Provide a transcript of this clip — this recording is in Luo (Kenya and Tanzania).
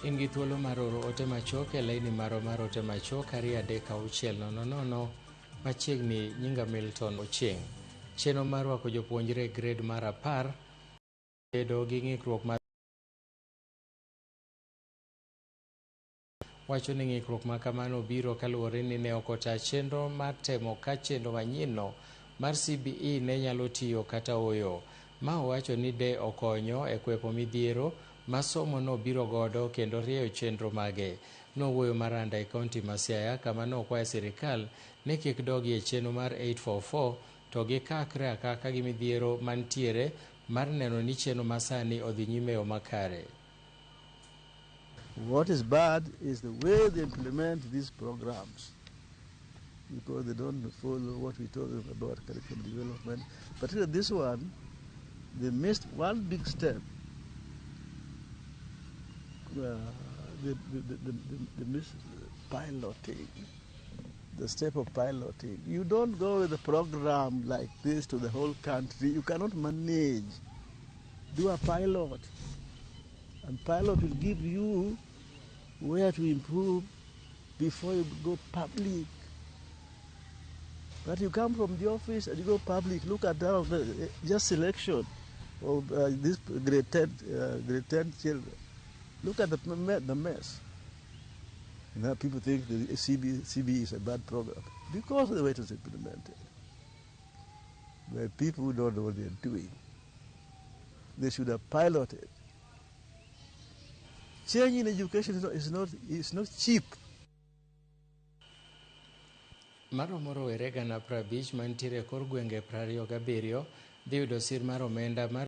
In gi thuolo mar oro ote machuok e laini marwa mar ote machuok 23600 machiegni nyinga Milton Ochieng. Chenro mar rwako jopuonjre e grade mar 10 bedo gi ng'ikruok mar wacho ni ng'ikruok ma kamano biro kaluwore ni ne ok ota chenro mar temo ka chenro manyienno mar CBE ne nyalo tiyo kata ooyo. Ma owacho ni de okonyo e kwepo midhiero ma somo no biro godo kendo rieyo chenro mage. Nowuoyo maranda e kaunti ma Siaya kama nokwayo sirikal ni kik dogi e chenro mar 844 to gikakre akaka gi midhiero mantiere mar neno ni chenro masani odhi nyime e yo makare. What is bad is the way they implement these programs, because they don't follow what we told them about curriculum development. Particularly this one, they missed one big step. They missed piloting, the step of piloting. You don't go with a program like this to the whole country. You cannot manage. Do a pilot. And pilot will give you where to improve before you go public. But you come from the office and you go public. Look at that, just selection of this grade 10 children. Look at the mess. Now people think the CBE is a bad program because of the way it was implemented. Where people who don't know what they're doing, they should have piloted. Change in education is not cheap. Maromo rowere gana 50 mantiere e kor gwenge 27 dhi yudo sir mar omenda mar